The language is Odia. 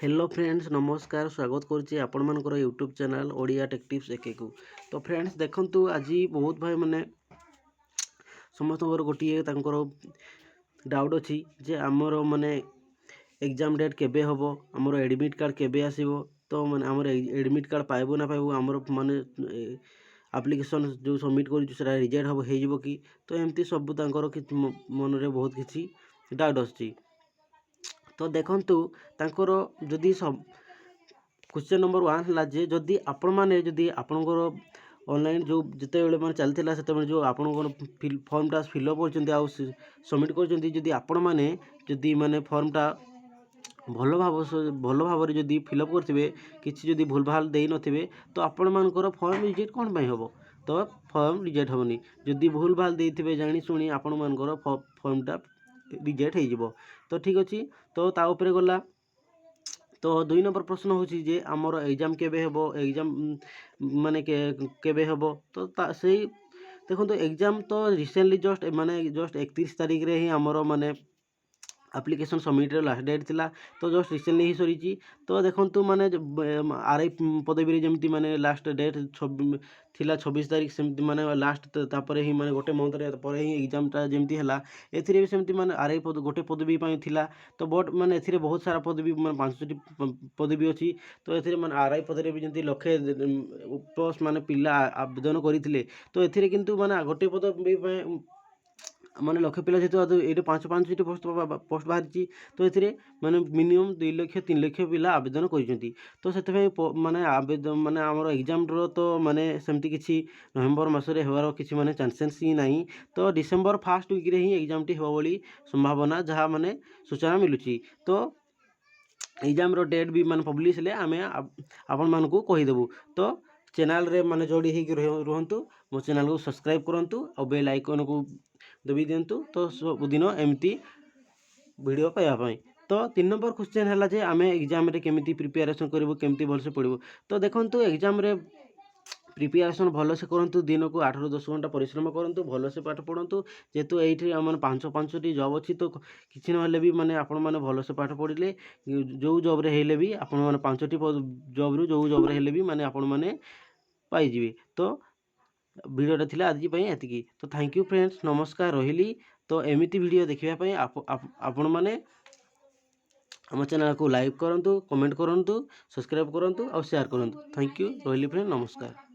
ହ୍ୟାଲୋ ଫ୍ରେଣ୍ଡସ୍, ନମସ୍କାର। ସ୍ୱାଗତ କରୁଛି ଆପଣମାନଙ୍କର YouTube channel Odia tech tips ଏକେକୁ। ତ ଫ୍ରେଣ୍ଡସ୍, ଦେଖନ୍ତୁ, ଆଜି ବହୁତ ଭାଇମାନେ ସମସ୍ତଙ୍କର ଗୋଟିଏ ତାଙ୍କର ଡାଉଟ୍ ଅଛି ଯେ ଆମର ମାନେ ଏକ୍ଜାମ୍ ଡେଟ୍ କେବେ ହେବ, ଆମର ଆଡ଼ମିଟ୍ କାର୍ଡ଼ କେବେ ଆସିବ, ତ ମାନେ ଆମର ଆଡ଼ମିଟ୍ କାର୍ଡ଼ ପାଇବୁ ନା ପାଇବୁ, ଆମର ମାନେ ଆପ୍ଲିକେସନ୍ ଯେଉଁ ସବମିଟ୍ କରିଛୁ ସେଇଟା ରିଜେକ୍ଟ ହେବ ହେଇଯିବ କି? ତ ଏମିତି ସବୁ ତାଙ୍କର ମନରେ ବହୁତ କିଛି ଡାଉଟ୍ ଆସୁଛି। ତ ଦେଖନ୍ତୁ, ତାଙ୍କର ଯଦି କ୍ୱେଶ୍ଚନ୍ ନମ୍ବର 1 ହେଲା ଯେ ଯଦି ଆପଣମାନେ ଯଦି ଆପଣଙ୍କର ଅନଲାଇନ୍ ଯେଉଁ ଯେତେବେଳେ ମାନେ ଚାଲିଥିଲା, ସେତେବେଳେ ଯେଉଁ ଆପଣଙ୍କର ଫର୍ମଟା ଫିଲ୍ଅପ୍ କରିଛନ୍ତି ଆଉ ସବମିଟ୍ କରିଛନ୍ତି, ଯଦି ଆପଣମାନେ ଯଦି ମାନେ ଫର୍ମଟା ଭଲ ଭାବରେ ଯଦି ଫିଲ୍ଅପ୍ କରିଥିବେ, କିଛି ଯଦି ଭୁଲ ଭାଲ ଦେଇନଥିବେ, ତ ଆପଣମାନଙ୍କର ଫର୍ମ ରିଜେକ୍ଟ କ'ଣ ପାଇଁ ହେବ? ତ ଫର୍ମ ରିଜେକ୍ଟ ହେବନି। ଯଦି ଭୁଲ ଭାଲ ଦେଇଥିବେ ଜାଣି ଶୁଣି, ଆପଣମାନଙ୍କର ଫର୍ମଟା ରିଜେକ୍ଟ ହେଇଯିବ। ତ ଠିକ୍ ଅଛି। ତ ତା ଉପରେ ଗଲା। ତ 2 ନମ୍ବର ପ୍ରଶ୍ନ ହେଉଛି ଯେ ଆମର ଏକ୍ଜାମ୍ କେବେ ହେବ, ଏକ୍ଜାମ୍ ମାନେ କେବେ ହେବ? ତ ତା ସେଇ ଦେଖନ୍ତୁ, ଏକ୍ଜାମ୍ ତ ରିସେଣ୍ଟଲି ଜଷ୍ଟ ମାନେ ଜଷ୍ଟ 31 ତାରିଖରେ ହିଁ ଆମର ମାନେ ଆପ୍ଲିକେସନ୍ ସବମିଟ୍ର ଲାଷ୍ଟ ଡେଟ୍ ଥିଲା। ତ ଜଷ୍ଟ ରିସେଣ୍ଟଲି ହିଁ ସରିଛି। ତ ଦେଖନ୍ତୁ, ମାନେ ଆର୍ I ପଦବୀରେ ଯେମିତି ମାନେ ଲାଷ୍ଟ ଡେଟ୍ ଥିଲା 26 ତାରିଖ, ସେମିତି ମାନେ ଲାଷ୍ଟ ତାପରେ ହିଁ ମାନେ ଗୋଟେ ମନ୍ଥରେ ପରେ ହିଁ ଏକ୍ଜାମ୍ଟା ଯେମିତି ହେଲା, ଏଥିରେ ବି ସେମିତି ମାନେ ଆର୍ I ପଦ ଗୋଟେ ପଦବୀ ପାଇଁ ଥିଲା। ତ ବଟ୍ ମାନେ ଏଥିରେ ବହୁତ ସାରା ପଦବୀ, ମାନେ 5ଟି ପଦବୀ ଅଛି। ତ ଏଥିରେ ମାନେ ଆର୍ I ପଦରେ ବି ଯେମିତି ଲକ୍ଷେ ପ୍ଲସ୍ ମାନେ ପିଲା ଆବେଦନ କରିଥିଲେ, ତ ଏଥିରେ କିନ୍ତୁ ମାନେ ଗୋଟେ ପଦବୀ ପାଇଁ ମାନେ ଲକ୍ଷେ ପିଲା ଯେହେତୁ ଏଇଠି 5ଟି ପୋଷ୍ଟ ବାହାରିଛି, ତ ଏଥିରେ ମାନେ ମିନିମମ୍ 2 ଲକ୍ଷ 3 ଲକ୍ଷ ପିଲା ଆବେଦନ କରିଛନ୍ତି। ତ ସେଥିପାଇଁ ମାନେ ଆବେଦନ ମାନେ ଆମର ଏକ୍ଜାମ୍ର ତ ମାନେ ସେମିତି କିଛି ନଭେମ୍ବର ମାସରେ ହେବାର କିଛି ମାନେ ଚାନ୍ସେସ୍ ହିଁ ନାହିଁ। ତ ଡିସେମ୍ବର ଫାର୍ଷ୍ଟ ୱିକ୍ରେ ହିଁ ଏକ୍ଜାମ୍ଟି ହେବ ବୋଲି ସମ୍ଭାବନା ଯାହା ମାନେ ସୂଚନା ମିଳୁଛି। ତ ଏକ୍ଜାମ୍ର ଡେଟ୍ ବି ମାନେ ପବ୍ଲିଶ ହେଲେ ଆମେ ଆପଣମାନଙ୍କୁ କହିଦେବୁ। ତ ଚ୍ୟାନେଲ୍ରେ ମାନେ ଯୋଡ଼ି ହେଇକି ରୁହନ୍ତୁ, ମୋ ଚ୍ୟାନେଲ୍କୁ ସବସ୍କ୍ରାଇବ୍ କରନ୍ତୁ ଆଉ ବେଲ୍ ଆଇକନ୍କୁ ଦବାଇ ଦିଅନ୍ତୁ, ତ ସବୁଦିନ ଏମିତି ଭିଡ଼ିଓ ପାଇବା ପାଇଁ। ତ 3 ନମ୍ବର କ୍ୱେଶ୍ଚନ୍ ହେଲା ଯେ ଆମେ ଏକ୍ଜାମ୍ରେ କେମିତି ପ୍ରିପାରେସନ୍ କରିବୁ, କେମିତି ଭଲସେ ପଢ଼ିବୁ? ତ ଦେଖନ୍ତୁ, ଏକ୍ଜାମ୍ରେ ପ୍ରିପାରେସନ୍ ଭଲସେ କରନ୍ତୁ। ଦିନକୁ 8ରୁ 10 ଘଣ୍ଟା ପରିଶ୍ରମ କରନ୍ତୁ, ଭଲସେ ପାଠ ପଢ଼ନ୍ତୁ। ଯେହେତୁ ଏଇଠି ଆମର 5ଟି ଜବ୍ ଅଛି, ତ କିଛି ନହେଲେ ବି ମାନେ ଆପଣମାନେ ଭଲସେ ପାଠ ପଢ଼ିଲେ ଯେଉଁ ଜବ୍ରେ ହେଲେ ବି ଆପଣମାନେ 5ଟି ଜବ୍ରୁ ଯେଉଁ ଜବ୍ରେ ହେଲେ ବି ମାନେ ଆପଣମାନେ ପାଇଯିବେ। ତ ଭିଡ଼ିଓଟା ଥିଲା ଆଜି ପାଇଁ ଏତିକି। ତ thank you friends, ନମସ୍କାର, ରହିଲି। ତ ଏମିତି ଭିଡ଼ିଓ ଦେଖିବା ପାଇଁ ଆପଣମାନେ ଆମ ଚ୍ୟାନେଲକୁ ଲାଇକ୍ କରନ୍ତୁ, କମେଣ୍ଟ କରନ୍ତୁ, ସବସ୍କ୍ରାଇବ୍ କରନ୍ତୁ ଆଉ ସେୟାର କରନ୍ତୁ। Thank you, ରହିଲି ଫ୍ରେଣ୍ଡ, ନମସ୍କାର।